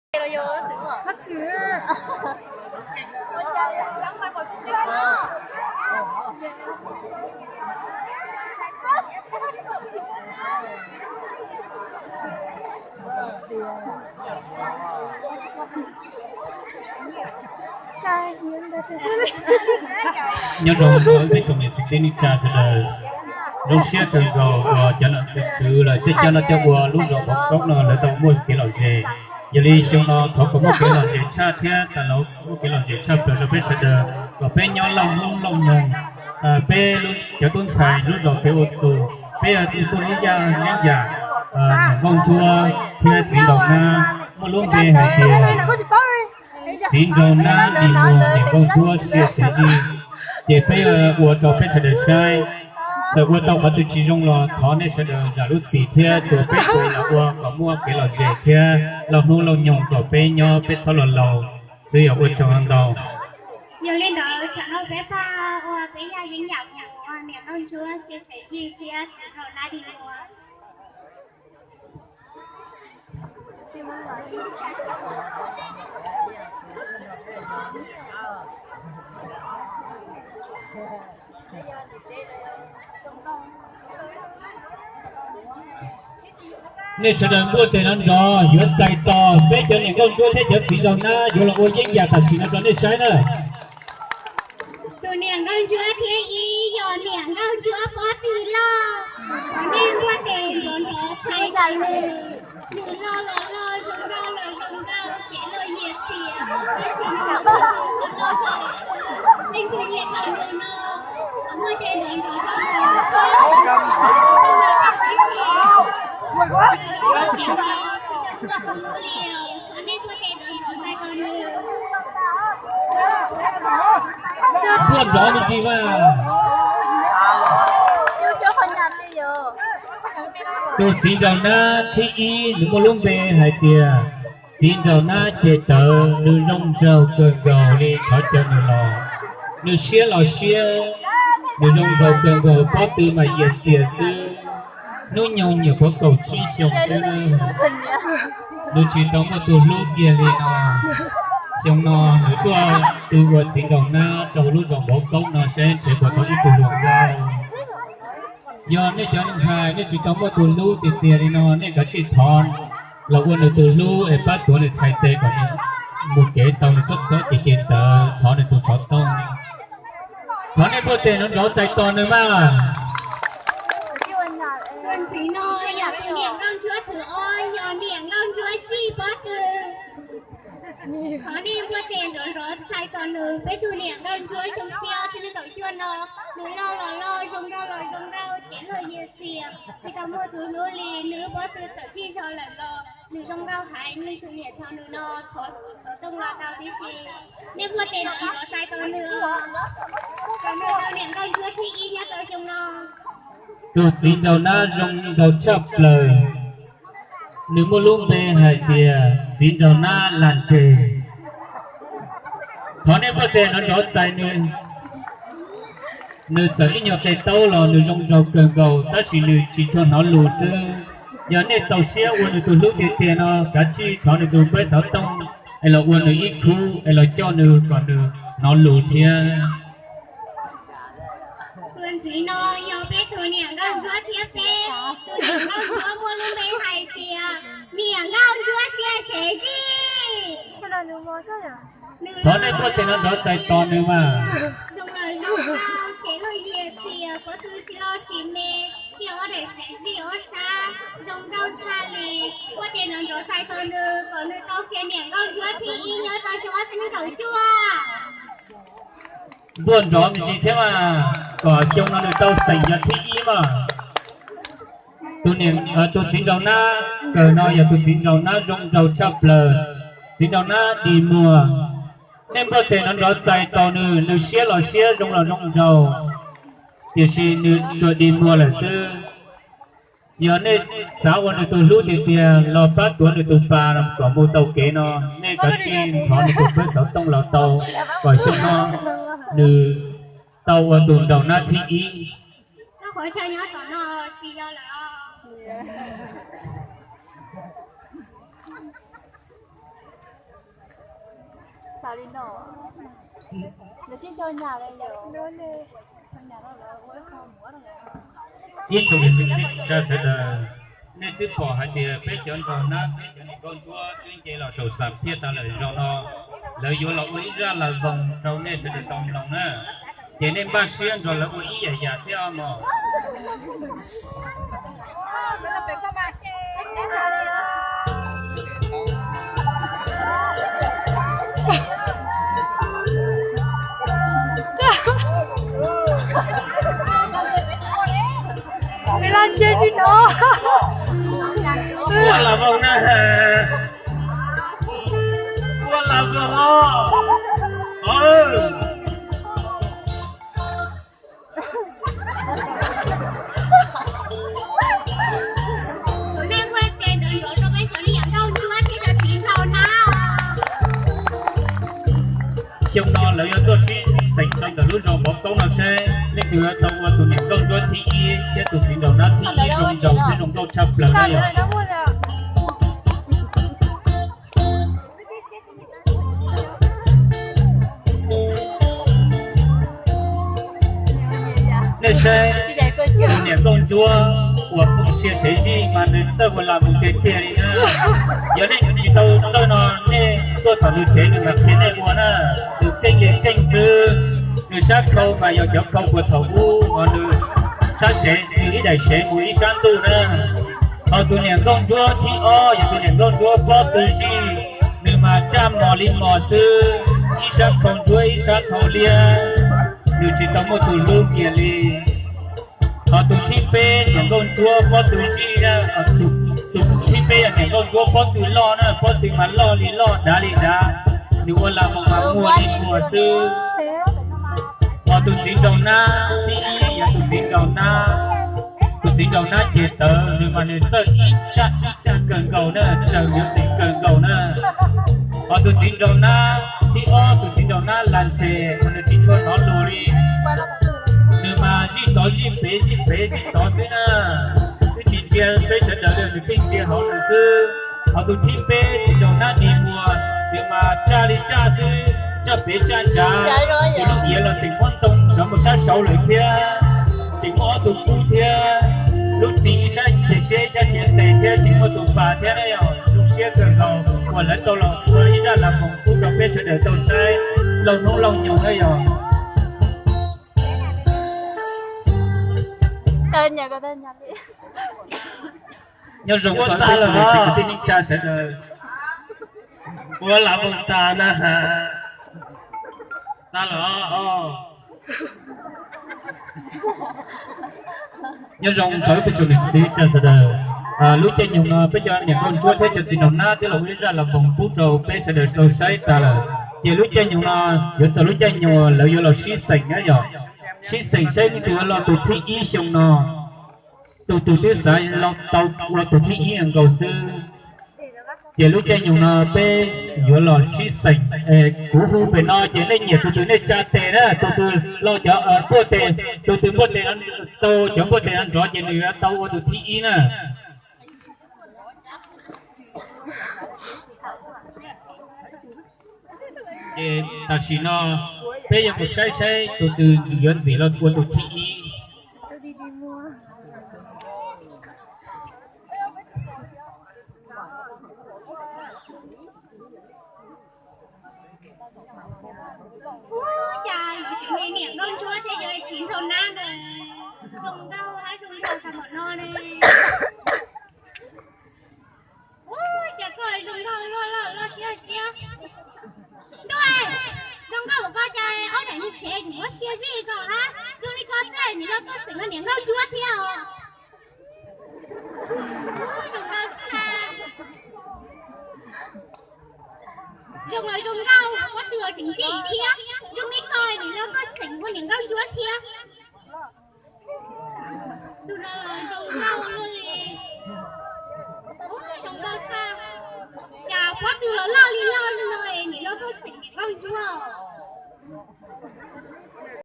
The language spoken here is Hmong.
Nyob zoo peb tsoom niam txiv kwv tij neej tsa sawv daws, zoo siab kawg nkaus uas cov nom cov tswv lawv thiaj coj noj coj ua lub zos Npauv Kaub no lawv tau muaj kev lom zem. Yog li xyoo no thov kom muaj kev lom zem tshaj thiab tas los muaj kev lom zem tshaj plaws rau peb sawv daws, kom peb nyob lauj hnub lauj nyoog. Peb cov tub ntxhais lub zos peb ua tus, peb yog tus tuaj lub yaj neeb yam, niam nkauj ntsuab thiab txiv nraug nab, muaj lub npe hais tias txiv nraug nab Lis Muas niam nkauj ntsuab sia sev zij. Ces peb ua rau peb sawv daws saib, txawm ua tau qhov twg tsis zoo los thov nej sawv daws zam lub txim thiab tsuas peb tsuas los ua kom muaj kev lom zem thiab lauj hnub lauj nyoog kom peb nyob peb txhob los laus xwb, yog ua tsaug ntau. Yog li ntawd tsam no peb pab ua peb yaj yeeb yam mus ua niam nkauj ntsuab sia sev zij thiab txiv nraug nab Lis Muas. Nej sawv daws npuaj tes nrov nrov yuav txais tos peb cov niam nkauj ntsuab thiab cov txiv nraug nab yuav los ua yeeb yam tam sim no rau nej saib na. Tus niam nkauj ntsuab thib ib yog niam nkauj ntsuab pob tw loj, kom nej npuaj tes nrov nrov txais tos nws. Nws loj los loj, zoo nkauj los zoo nkauj, ces loj yiag tiag, tab sis nws loj loj, leej twg nyiam tos nws no, kom npuaj tes nrov nrov rau nws. Kom nej npuaj tes nrov nrov txais tos nws. Npuaj nrov me ntsis mas. Tus txiv nraug nab thib ib nws muaj lub npe hais tias txiv nraug nab ces tawv, nws zoo nraug kawg nkaus li, thov caw nws los. Nws siab los siab, nws zoo nraug kawg nkaus, pob tw mas yias txias xwb. Hnub nyoog nyuam qhuav kaum tsib xyoo xwb, nws tsis tau muaj tus hlub kiag li no. Xyoo no nws tuaj pw ua txiv nraug nab rau lub zos Npauv Kaub no seb nrhiav puas tau ib tug hluas nkauj. Yog nej cov ntxhais nej tsis tau muaj tus hlub tiag tiag li no, nej kav tsij thov los ua nws tus hlub es pab tuav nws txhais tes kom nws mus kev tau nws txoj txoj ces ces ntawd thov nws tus xov tooj. Thov nej npuaj tes nrov nrov txais tos nws mas. Tus ntxiv no yog tus niam nkauj ntsuab thib ob, yog niam nkauj ntsuab tsij pob tw. Thov nej npuaj tes nrov nrov txais tos nws, peb tus niam nkauj ntsuab xyoo tshiab ob txhiab nees nkaum cuaj no. Nws loj los loj, zoo nkauj los zoo nkauj, ces loj yiag xias, tsis tau muaj tus hlub li. Nws pob tw tawm tsij zog lawm los nws zoo nkauj heev, nej tus niam thov nws no, thov xov tooj los tau tib si. Nej npuaj tes nrov nrov txais tos nws, kom nws tau niam nkauj ntsuab thib ib nyob rau xyoo no. Tus txiv nraug nab zoo nraug tshaj plaws, nws muaj lub npe hais tias txiv nraug nab Lam Ntseg. Thov nej npuaj tes nrov nrov txais nws. Nws txawm ib nyuag qe taub los nws zoo nraug kawg nkaus, tab sis nws tsis tshua hnov lus xwb. Yog nej txaus siab ua nws tus hlub tiag tiag no, kav tsij thov nws tus npawb xov tooj es los ua nws ib khub es los coj nws kom nws hnov lus thiab. Tus ntxiv no yog peb tus niam nkauj ntsuab thib peb. Tus niam nkauj ntsuab muaj lub npe hais tias niam nkauj ntsuab sia sev zij. Thov nej npuaj tes nrov nrov txais tos nws mas. Zoo los zoo nkauj, kev loj yiag tiag, pob tw tsis loj tsis me, thiab ob daim sev zij ob sab, zoo nkauj tshaj li. Npuaj tes nrov nrov txais tos nws kom nws tau kiag niam nkauj ntsuab thib ib nyob rau xyoo ob txhiab nees nkaum cuaj. Npuaj nrov me ntsis thiab mas, kom xyoo no nws tau xeem yog thib ib mas. Tus niam, tus txiv nraug nab kawg no yog tus txiv nraug nab zoo nraug tshaj plaws, txiv nraug nab Dis Muag. Nej npuaj tes nrov nrov txais tos nws, nws siab los siab, zoo los zoo nraug, tiam sis nws tsuas Dis Muag lawm xwb. Yog nej xav ua nws tus hlub tiag tiag los pab tuav nws tus pas kom mus tau kev no, nej kav tsij thov nws tus npawb xov tooj los tau, kom xyoo no nws tau ua tus nraug nab thib ib. Koj qhov chaw nyob tom no tsis yog lawm. Ib tsoom niam txiv kwv tij neej tsa sawv daws, nej twb pom hais tias peb cov nraug nab thiab cov niam nkauj ntsuab twb nce los saum xam thiaj tas lawm. Zaum no lawv yuav los ua ib zaj las voos rau nej sawv daws tau mloog na. Ces nej npaj siab nrog lawv ua ib yam yam thiab mog. Nws los ntsia tsis hnov. Ua las voos na. Ua las voos os. Tus nej muaj tes nrov nrov rau peb cov niam nkauj ntsuab thiab cov txiv nraug nab. Xyoo no lawv yuav tuaj sib xeem tau ntawm lub zos Pov Koob no seb leej twg yuav tau ua tus niam nkauj ntsuab thib ib thiab tus txiv nraug nab thib ib zoo nraug thiab zoo nkauj tshaj plaws na yog. Nej saib, tus niam nkauj ntsuab uas poob sia sev zij mas nws txawj ua las mus tiag tiag li na. Yog nej tsis tau txawj no, nej tuaj tom nws tsev nws mam qhia nej ua na. Nws keej li keej xwb, nws sab khau mas yog cov khau puag thaum ub, ho nws sab sev nws ib daim sev mus ib sab ntuj na. Ho tus niam nkauj ntsuab thib ob yog tus niam nkauj ntsuab pob tw zij, nws mas tsaj mos li mos xwb, ib sab khau ntsuab ib sab khau liab, nws tsis tau muaj tus hlub kiag li. Ho tus thib peb niam nkauj ntsuab pob tw zij na, tus thib peb yog niam nkauj ntsuab pob tw loj na, pob tw mas loj li loj dav li dav, nws ua las mus mas muag li muag xwb. Ho tus txiv nraug nab thib ib yog tus txiv nraug nab, tus txiv nraug nab ces tawv, nws mas nws txawj ib tsaj ib tsaj kawg nkaus na, raws yuav xim kawg nkaus na. Ho tus txiv nraug nab thib ob, tus txiv nraug nab las nres mas nws tsis tshua hnov lus li. Nws mas zij tod zij pem zij pem zij tod xwb na, twb tsis ntsia peb sawv daws li, nws pheej ntsia hauv nws xwb. Ho tus thib peb txiv nraug nab dig muag, nws mas tsaj li tsaj xwb, tsaj pem tsaj nrad, nws lub iav los tseem muab ntoo rov mus sab saud lawm thiab, tseem muaj ob tug kub thiab, lub txim ib sab ces siab ib sab ces tes thiab, tseem muaj tus pas thiab na yog. Zoo siab kawg nkaus uas lawv tau los ua ib zaj las voos pub rau peb sawv daws tau saib laug hnub laug nyoog na yog. Nyob zoo txog tej tug niam txiv kwv tij neej tsa sawv daws. Ua las voos tas na. Tas lawm. Nyob zoo txog tej tug niam txiv neej tsa sawv daws. Lub caij nyoog no peb cov niam nkauj ntsuab thiab cov txiv nraug nab twb los ua ib zaj las voos pub rau peb sawv daws tau saib tas lawm. Ces lub caij nyoog no yuav txog lub caij nyoog lawv yuav los sib xeem na yog. Sib xeem saib leej twg yuav los tus thib ib xyoo no. Tus twg twb xav los tau ua tus thib ib nkaus xwb. Ces lub caij nyoog no peb yuav los sib xeem. Kuv hu pem no ces nej nyiam tus twg nej tsa tes na, tus twg los cov npuaj tes, tus twg npuaj tes no, tau cov npuaj tes no nrov ces nws yuav tau ua tus thib ib na. Ces tam sim no peb yuav mus saib saib tus twg yuav ntxim los ua tus thib ib. Ua cas niam nkauj ntsuab thiab cov txiv nraug nab ntawd zoo nkauj hab zoo nraug tag npaum no ne? Ua cas koj zoo nkauj loj loj siab siab. Ntuj, zoo nkauj ua koj cas ob daim niag sev tseem muab sia zij ko hab. Zoo li koj xwb nim no tuaj xeem ua niam nkauj ntsuab thiab os. Zoo nkauj xwb na. Zoo los zoo nkauj, pob tw los tseem ntsim thiab. Zoo li koj nim no tuaj xeem ua niam nkauj ntsuab thiab. Tus no